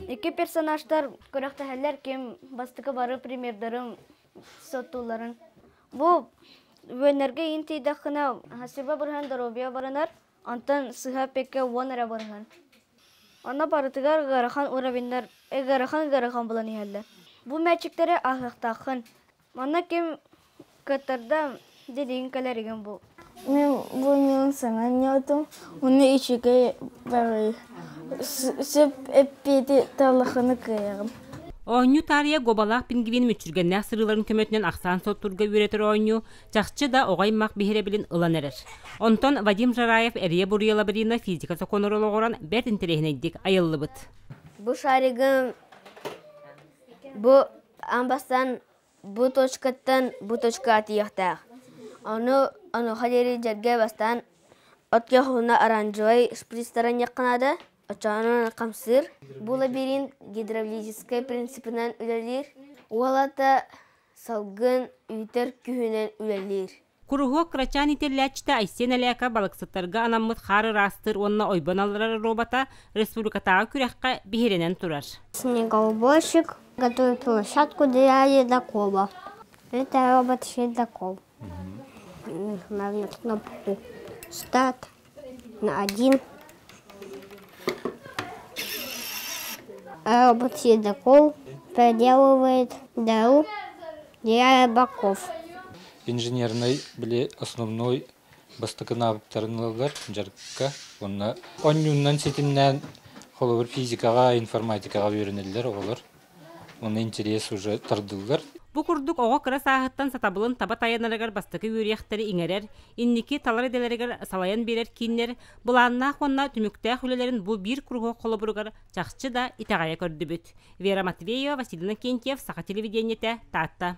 Икки персонажтар күрэхтэһэллэр ким бастакы бары примердарын соттууларын. Бу үөннэргэ иин тиийдэххинэ хасыба бырыһан доруобуйа баранар, онтон сыһа пекке уон эрэ бырыһан. Онно барытыгар ыарахан уровеннар ыарахан-ыарахан булан иһэллэр. Бу мээчиктэри ааһыахтааххын. Манна ким кыттарда дьэ кэлэригин бу. Мин бу ньуун саҥа ньуотум, уну үчүгэй барый. Сөп эппиэти талахыны кыайаҕым. Оонньуу таарыйа Гобалаах пингвин мүччүргэннээх сырыыларын көмөтүнэн ахсаан соттурга үөрэтэр оонньуу чахчы да оҕо аймах биһирэбилин ылан эрэр. Онтон Вадим Жараев эрийэ-буруйа лабирина физика сокуонугар олоҕуран бэрт интэриэһинэйдик айыллыбыт. Бу шаригым бу аан бастаан бу точкаттан бу точкаҕа тиийиэхтээх. Ону онуоха диэри дьэргэ бастаан от көхүнэ оранжевай шприцтарын наада, оччоҕуна хамсыыр. Бу лабиринт гидравлическай принципинэн үлэлиир. Уолата салгын үтэр күһүнэн үлэлиир. Куруһуок кырачаан иитиллээччитэ Айсен Эляка балыксыттарга анаммыт хаар ыраастыыр уонна ойбон алларар робота республикатааҕы күрэххэ биһирэнэн турар. Снегоуборщик готовит площадку для ледокола. Это робот-ледокол. Нажимаем на кнопку «Старт» на один. Робот-ледокол проделывает дыру для рыбаков. Инженерный били основной бастакы навыктарын ылаллар дьарыкка уонна онньуунан ситимнээн холобур физикаҕа, информатикаҕа үөрэнэллэр оҕолор. Уонна интерес уже тардыллар. Бу курдук оҕо кыра сааһыттан сатабылын таба тайанарыгар бастакы үөрүйэхтэри иҥэрэр, инники талар идэлэригэр салайан биэрэр кииннэр былааннаах уонна түмүктээх үлэлэрин бу биир куруһуок холобуругар чахчы да итэҕэйэ көрдүбүт. Вера Матвеева, Василий Иннокентьев, Саха телевидениетэ, Таатта.